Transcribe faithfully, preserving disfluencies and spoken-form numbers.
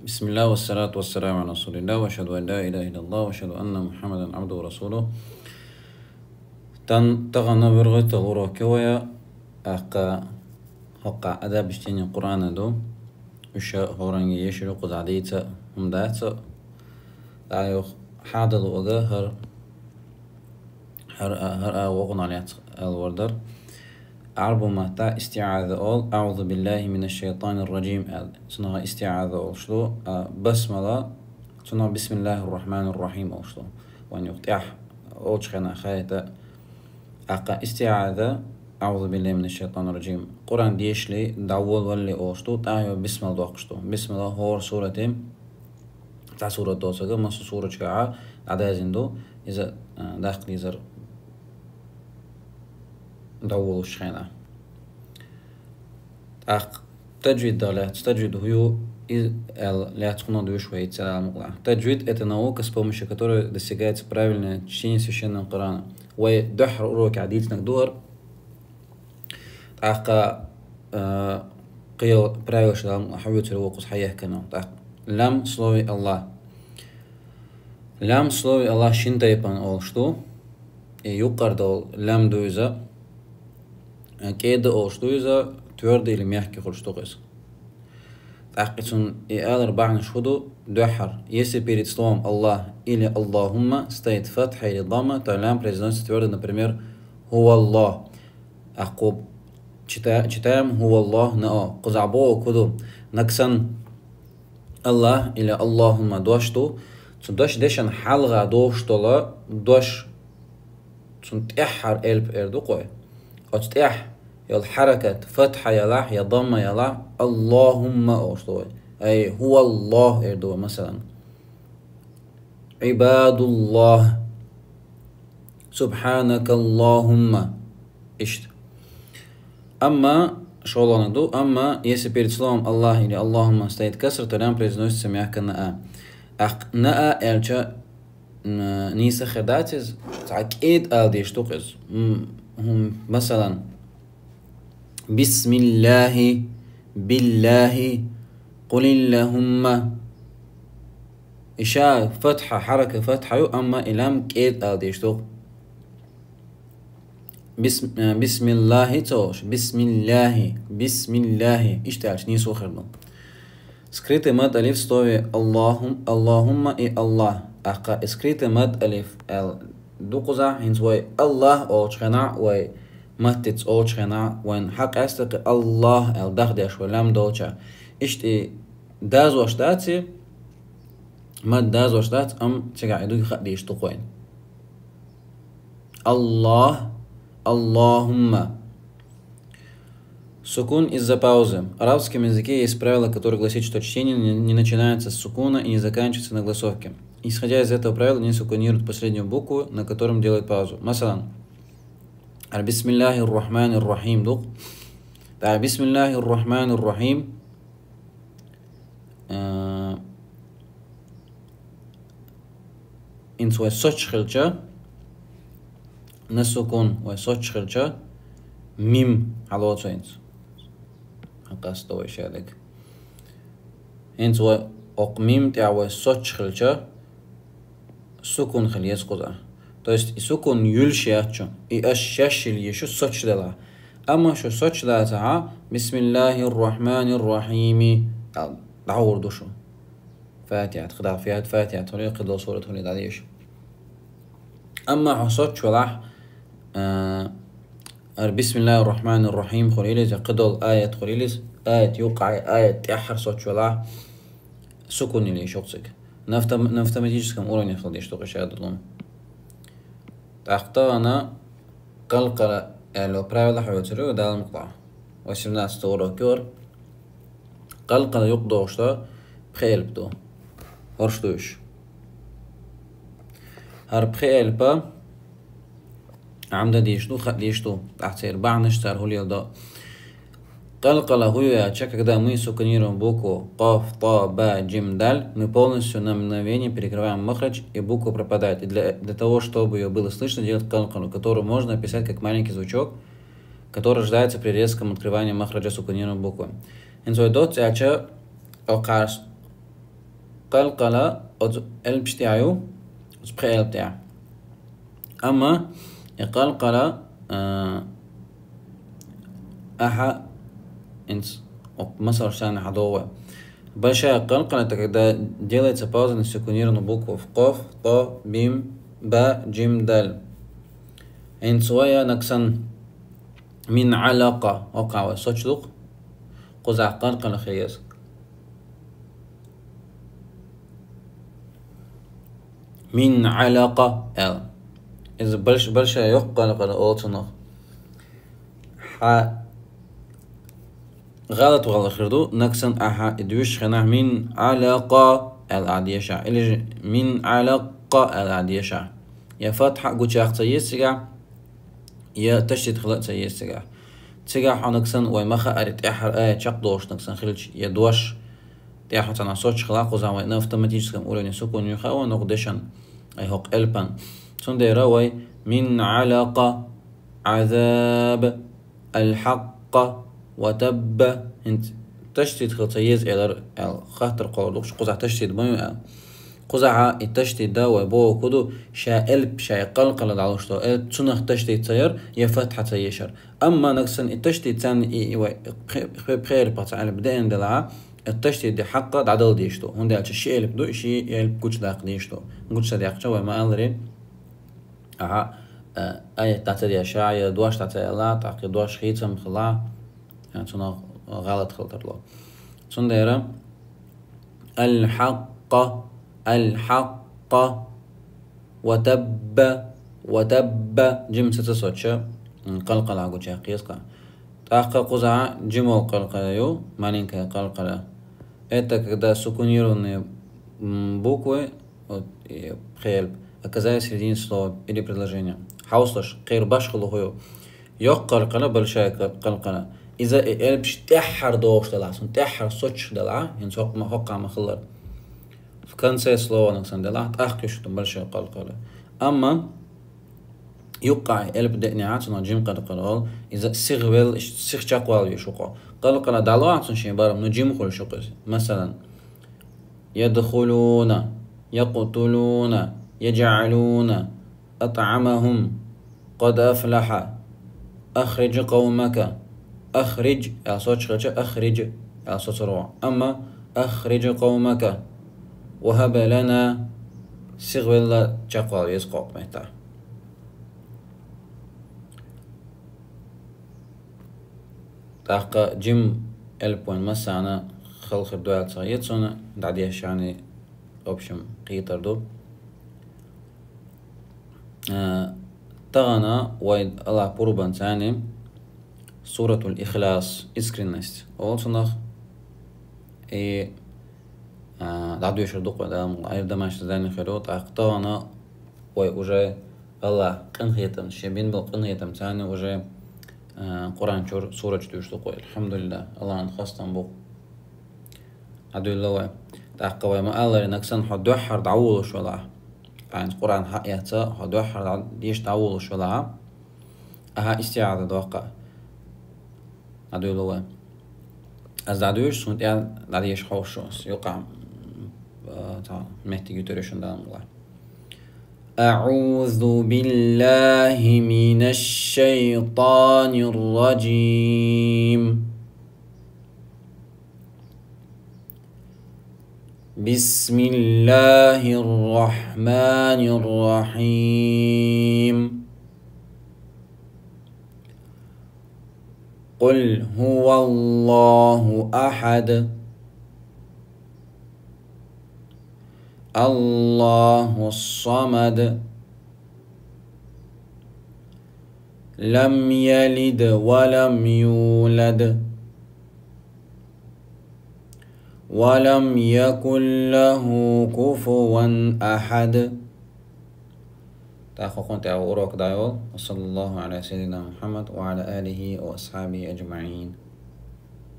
بسم الله والصلاة والسلام على رسول الله، وأشهد أن لا إله إلا الله، وأشهد أن محمدا عبده ورسوله. Тан тагана виргӀитал урок я вай, аккха хӀокха адаб чтения Къуръана ду. Уьш хӀоранге ешар укхаза дийца хӀума дац. ТӀаккха хьадала вага хӀар, хӀар, хӀар а вокъна лаьцна аьлла вар дар. Ӏарбу маттахь истиӀаза оал, «أعوذ بالله من الشيطان الرجيم», аьлла. Цунах истиӀаза олуш ду, а басмала, цунах «بسم الله الرحمن الرحيم» олуш ду. Вайн юха тӀехь олчу хенахь хаийта. Аккха истиӀаза, «أعوذ بالله من الشيطان الرجيم», Къуръан дешале, дӀаволавалале олуш ду, тӀаккха бисмал доккхуш ду. Бисмала хӀора сурате, цхьа сурат доцург, массо а сурачкахь дӀадаьзна ду, иза, а, даккха дезар дӀаволалучу хенахь. ТӀаккха таджвид дала лаьцна, таджвид хӀун ю, иза аьлла лаьцна хӀуна дуьйш вай ца аьлла мукъалахь. Таджвид — это наука, с помощью которой достигается правильное чтение священного Корана. Вай дуьххьара урокехь дийцинарг ду хӀара. ТӀаккха, а, кхин правилаш дала мукъалахь, хьан вуьйцур ву кхуза хьаехкина. ТӀаккха лам слове «Аллах». Лам слове «Аллах» шина тайпана олуш ду. И юккъера долу лам ду иза. КӀеда олуш ду иза, твёрдый или мягкий хуьлуш ду иза. ТӀаккха цунна и алар бахьанаш хӀун ду? Дуьххьара, если перед словом «Аллах» или «Аллахумма» стоит фатха или дамма, то лам произносится твёрдо, например, «Хуваллах». Аккха чита-, читаем «Хуваллах» нао. Кхузахь бохург хӀун ду? Наксан «Аллах» или «Аллахумма» дош ду. Цу дош дешан хьалха дохуш долу дош, цунна тӀаьххьара элп эр ду-кх вай. Оцу тӀехь йолу хьаракат, фатхьа ялахь я дамма ялахь, «Аллахумма» олуш ду вай. Ай, «Хуваллах» эр ду вай, масалан. «Ибадуллах». «Субханакаллахумма». Иштта. Амма, шолгӀаниг ду, амма, если перед словом «Аллах» или «Аллахумма» стоит касра, то лям произносится мягко на «а». Аккха на «а» аьлча, м, нийса хир дац иза, цхьа кӀеда ала дезаш ду-кх иза. М, хӀун, масалан, «Бисмиллахи, биллахи, къулиллахумма». И ша фатхьа, хьарака фатхьа ю, амма и лам кӀеда ала дезаш ду-кх. Бис-, э, бисмиллахи ца олуш, бисмиллахи, бисмиллахи. Иштта аьлча нийса хир ду. Скрытый мад алиф в слове «Аллахум-», «Аллахумма» и «Аллах». Аккха и скрытый мад алиф аьлла ду кхузахь, хӀинца вай «Аллах» олучу хенахь, вай маттица олучу хенахь, вайн хьакъ эцна кхин «Аллах» аьлла дахдеш вай лам долча. Иштта и дазош дац и, мад дазош дац, амма цигахь и дуй хаа дезаш ду-кх вайн. Аллах, Аллахумма. Сукун из-за паузы. В арабском языке есть правило, которое гласит, что чтение не, не начинается с сукуна и не заканчивается на голосовке. Исходя из этого правила, не сукунируют последнюю букву, на котором делают паузу. Масалан, ар «Бисмиллахир Рахманир Рахим» ду-кх. ТӀаккха «Бисмиллахир Рахманир Рахим». Э, хӀинца вай соцуш хилча, на сукун вай соцуш хилча, мим хьалоцу хӀинца. Хьан къасто вай шадерг. ХӀинца вай окху мим тӀехь вай соцуш хилча, сукун хила еза кхузахь. То есть и сукун юьлуш яц шу, и аш шаьш йила еза шу соцуш делахь. Амма шу соцуш дацахь, «Бисмиллахир Рахманир Рахими» аьлла, дӀагӀур ду шу. Фатихьат, кхидӀа фат-, Фатихьат хуьлий, кхидолу сурат хуьлий дӀадеша. Амма хьо соцуш велахь, а, ар «Бисмиллахир Рахманир Рахим» хуьлийла иза, кхидолу аят хуьлийла иза, аят юккъехь, аят тӀаьххьара соцуш велахь, сукун йила еза шу-кх цига. На автом-, на автоматическом уровне хила дезаш ду-кх и шадолу. ТӀаккха тахана къалкъала аьлла правила хьоьцур ю, Дала мукъалахь. Восемнадцатый урок ю хӀара. Къалкъала юкъадогӀуш ду пхи элп ду. ХӀорш ду уьш. ХӀара пхи элпа Ӏамдан дийш ду, хаа дийш ду. ТӀаккха церан бахьанаш, цара хӀун леладо. Къалкъала хӀун ю аьлча, когда мы сукунируем букву къаф, та, ба, джим, даль, мы полностью на мгновение перекрываем махрадж, и буква пропадает. И для, для того, чтобы её было слышно, делать къалкъалу, которую можно описать как маленький звучок, который рождается при резком открывании махраджа сукунированной буквы. ХӀинца вай доцца аьлча, окхарс къалкъала оцу элпаш тӀехь ю, оцу пхи элп тӀехь. Амма и къалкъала, а, ахьа, инц, масал шайна хьадогӀу. Большая къалкъала, это когда делается пауза на сукунированную букву. Къоф, тӀо, мим, ба, джим, даль. Инц вая наксан мин Ӏалакъа, окхавай соч дукх. Кхузахь къалкъала хир еза. Мин Ӏалакъа аьлла. Иза больш-, большая йоккха къалкъала олу цунах. Хьа гӀалат вала хир ду, наксан ахьа и дуьйш хенахь мин Ӏалакъа аьлла а дешахь, или же мин Ӏалакъа аьлла а дешахь. Я фатхьа гучах ца еза цигахь, я ташдид хила а ца еза цигахь. Цигахь хьо наксан вай ма хаари тӀаьххьара аят чекхдолуш наксан хилча, я дош тӀаьххьа цхьана соч хила, кхузахь вай на автоматическом уровне сукун ю хаьа вай ногу дешан, ай хӀокху элпан. Цундела вай мин Ӏалакъа, Ӏазаб, аль-хьакъкъа, ва табба. ХӀинца ташдид хила ца еза элира аьлла, хаттар кхоллар дукхуш, кхузахь ташдид ма ю аьлла. Кхузахьа и ташдид да вай боху ду, ша элп, ша и къалкъала дӀалуш долу элп, цунах ташдид ца яр, я фатхьа ца ешар. Амма наксан и ташдид царна и, и вай пхе-, пхе-, пхе элпах цхьа элп деана делахьа, и ташдид и хьакъ дӀадала дезаш ду. ХӀунда аьлча ши элп ду, и ши элп гучудаккха дезаш ду. Гучу ца даьккхича вай ма-аллара, ахьа, э, аят дӀа ца дешахь, я дош дӀа ца аьлла, тӀаккха и дош хийцам хила, э, цунах гӀалат хила тарло. Цундела аль-хьакъкъа, аль-хьакъкъа, ва табба, ва табба, джим ца ца соцча, м, къалкъала гучу яьккхи еза кхузахь. ТӀаккха кхузахь джим волу къалкъала ю, маленькая къалкъала. Это когда сукунированные, м, буквы, вот, и пхи элп, оказались в середине слова или предложения. Хьовсалаш, кхера башхалла хӀу ю. Йоккха къалкъала, большая къа-, къалкъала. Иза и элпаш тӀаьххьара догӀуш делахь, цунна тӀаьххьара соч делахь, хӀинца хӀокху ма-, хӀокххьа ма-хиллара. В конце слова наксан делахь, тӀаккха ю шу большая къалкъала. Амма юккъахь элп деънехь, цунах джим къалкъала олу, иза сиха велла, сиха чекхвала везаш ву кхо. Къалкъала дӀало ахь цунна шен барам, ну джим хуьлуш ю кхуза. Масалан, ядхулуна, якътулуна, яджӀалуна, атӀамахум, къад афлаха, ахридж къавмака. Ахридж аьлла соцуш хилча, ахридж аьлла соцур ву. Амма ахридж къавмака, ва хӀаб лана, сиха велла чекхвала веза кхокху меттехь. ТӀаккха джим элп вайн массарна хала хир ду аьлла ца хета суна, дӀадешшехь, в общем, кхетар ду. А, тахана вай Аллахь пурбанца цхьаьна Суратул Ихлас, искренность, олу цунах. И, а, дӀадоьшур ду-кх вай, Дала мукъ лахь, домашний задание хир ю, тӀаккха тахана вай уже Аллахь къинхетам, шен бина болу къинхетамца цхьаьна уже, а, Къуръан чуьра сурат доьшур ду-кх вай. Алхьамдулиллахь, Аллахьна хастам бу-кх. Ӏадуьлла вай. ТӀаккха вай ма-аллара, нагахь санна хьо дуьххьара дӀаволуш велахь, хьайна Къуръан хьаэцна, хьо дуьххьара дӀа-, деша дӀаволуш велахь, ахьа истиӀаза доккху. Ӏадуьлла вай. Ас дӀадоьшу, суна тӀе дӀадеша хьовсуш ас. Юкъахь, а, цхьа меттиг ю тера шуна, Дала мукъ лахь. أعوذ بالله من الشيطان الرجيم. بسم الله الرحمن الرحيم. قل هو الله أحد. الله الصمد. لم يلد ولم يولد. ولم يكن له كفوا أحد. ТӀаккха хӀокхунна тӀехь урок дӀайолу. وصلى الله على سيدنا محمد وعلى آله وأصحابه أجمعين.